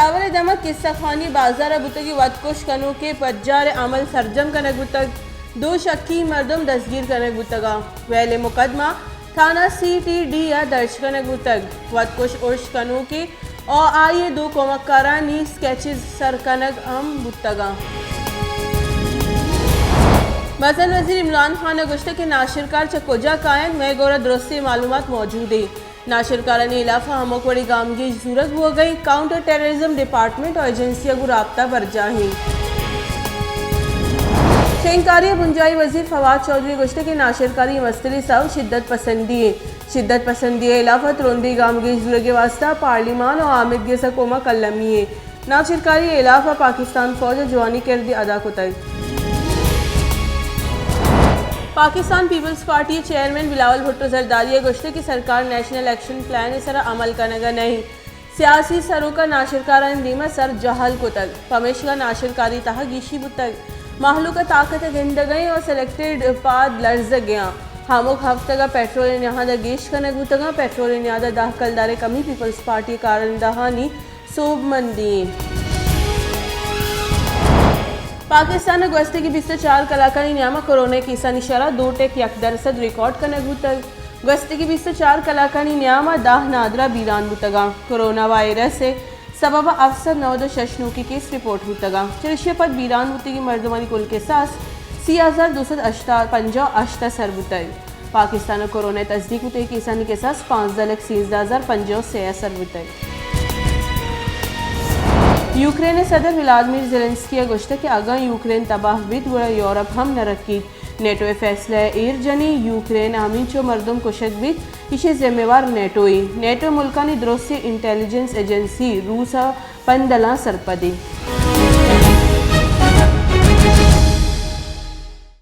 پشاور ءِ دمگ قصہ خوانی بازار ءَ بوتگیں وتکش کنوکیں پجار ءِ عمل سرجم کنگ بوتگ، دو شکی مردم دستگیر کنگ بوتگ اَنت۔ ویل ءِ مقدمہ تھانہ سی ٹی ڈی ءَ درج کنگ بوتگ۔ وتکش ارش کنوکیں او آئی ءِ دو کمکارانی اسکیچز سر کنگ ہم بوتگ اَنت۔ مزن وزیر عمران خان ءَ گوشتگ کہ ناشرکار چہ کجا کاینت، مئے گورا درستیں معلومات موجود اِنت۔ ناشرکارانی ہلاف ءَ ہمک وڑیں گامگیج زورگ بوگ ءَ اِنت، کاؤنٹر ٹیررزم ڈیپارٹمنٹ ءُ ایجنسی ءَ گوں رابطہ برجاہ اِنت۔ شنگکاری ءِ بنجاہی وزیر فواد چوہدری ءَ گوشتگ کہ ناشرکاری ءِ مستریں سوب شدت پسندی اِنت۔ شدت پسندی ءِ ہلاف ءَ ترندیں گامگیج زورگ ءِ واستہ پارلیمان ءُ آمید گس ءَ کمک المی اِنت۔ ناشرکاری ءِ ہلاف ءَ پاکستان فوج ءَ جوانیں کردے ادا کتگ۔ پاکستان پیپلز پارٹی ءِ چیئرمین بلاول بھٹو زرداری ءَ گوشتگ کہ سرکار نیشنل ایکشن پلان ءِ سرا عمل کنگ ءَ نہ اِنت۔ سیاسی سروک ءَ ناشرکارانی دیم ءَ سر جہل کتگ، پمیشکا ناشرکاری ءِ تہا گیشی بوتگ۔ مہلوک ءِ طاقت ءَ گندگ ءَ اِنت ءُ سلیکٹڈ پاد لرزگ ءَ اَنت۔ ہمک ہفتگ ءَ پیٹرول ءِ نہاد ءَ گیش کنگ بوتگ اَنت۔ پیٹرول ءِ نہاد ءَ دہ کلدار ءِ کمی پیپلز پارٹی ءِ کارندہانی سوبمندی اِنت۔ پاکستان ءَ گوستگیں بیست ءُ چار کلاکانی نیام ءَ کورونا ءِ کیسانی شرح دو ٹک یک درسد ریکارڈ کنگ بوتگ۔ گوستگیں بیست ءُ چار کلاکانی نیام ءَ دہ نادراہ بیران بوتگ اَنت۔ کورونا وائرس ءِ سبب ءَ ہفت سد نود ءُ شش نوکیں کیس رپورٹ بوتگ اَنت۔ چریشی ءَ پد بیران بوتگیں مردمانی کل کساس سی ہزار دو سد پنجاہ ءُ ہشت ءَ سر بوتگ۔ پاکستان ءَ کورونا ءِ تصدیق بوتگیں کیسانی کساس پانزدہ لکھ سیزدہ ہزار پنجاہ ءُ سے ءَ سر بوتگ۔ یوکرین ءِ صدر ولادمیر زیلنسکی ءَ گوشتگ کہ اگاں یوکرین تباہ بیت گڑا یورپ ہم نہ رکیت۔ نیٹو ءِ فیصلہ ءَ ایر جنی، یوکرین ءَ ہمینچو مردم کشگ بیت، ایشی ذمہ وار نیٹو ایں۔ نیٹو ءِ ملکانی درستیں انٹیلیجنس ایجنسی روس ءِ پندلاں سرپد ایں۔